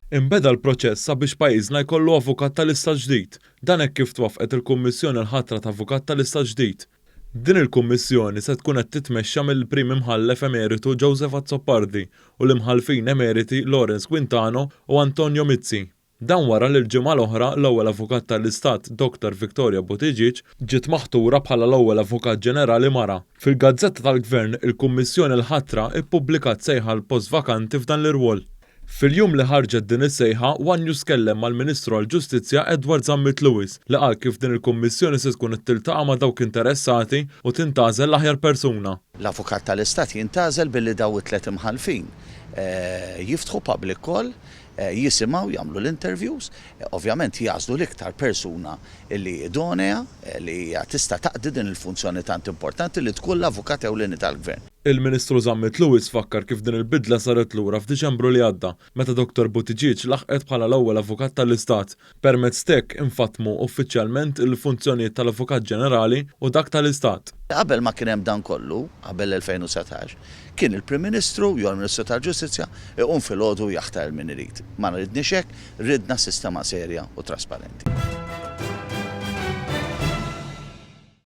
Inbeda l-proċess sabiex pajjiżna jkollu Avukat tal-Istat ġdid. Dan hekk kif twaffqet il-Kummissjoni l-ħatra ta' Avukat tal-Istat ġdid. Din il-Kummissjoni se tkun qed titmexxa mill-Prim Imħallef Emeritu Joseph Azzopardi u l-Imħallfin Emeriti Lawrence Quintano u Antonio Mizzi. Dan wara li l-ġimgħa l-oħra l-ewwel Avukat tal-Istat Dottor Victoria Buttigieg ġiet maħtura bħala l-ewwel Avukat Ġenerali mara. Fil-Gazzetta tal-Gvern, il-Kummissjoni l-Ħatra ppubblikat sejħa għal post vakanti f'dan l-irwol. Fil-jum li ħarġet din is-sejħa, one News tkellem mal-Ministru għall-Ġustizzja Edward Zammit Lewis li qal kif din il-Kummissjoni se tkun qed tiltaqa' ma' dawk interessati u tintgħażel l-aħjar persuna. L-Avukat tal-Istat jintgħażel billi dawn it-tliet imħallfin jiftħu public call, jisimgħu, jagħmlu l-interviews, ovvjament jagħżlu l-iktar persuna li hi idonea, li hija tista' taqdi din il-funzjoni tant importanti li tkun l-avukat ewlieni tal-Gvern. Il-Ministru Zammit Lewis fakkar kif din il-bidla saret lura f'Diċembru li għadda, meta Dottor Buttigieg laħqet bħala l-ewwel Avukat tal-Istat. Permezz t'hekk infatmu uffiċjalment il-funzjonijiet tal-Avukat Ġenerali u dak tal-Istat. Qabel ma kien hemm dan kollu, qabel l-2019, kien il-Prim Ministru jew il-Ministru tal-Ġustizzja iqum filgħodu u jaħtar min irid. Ma ridniex hekk, ridna sistema serja u trasparenti.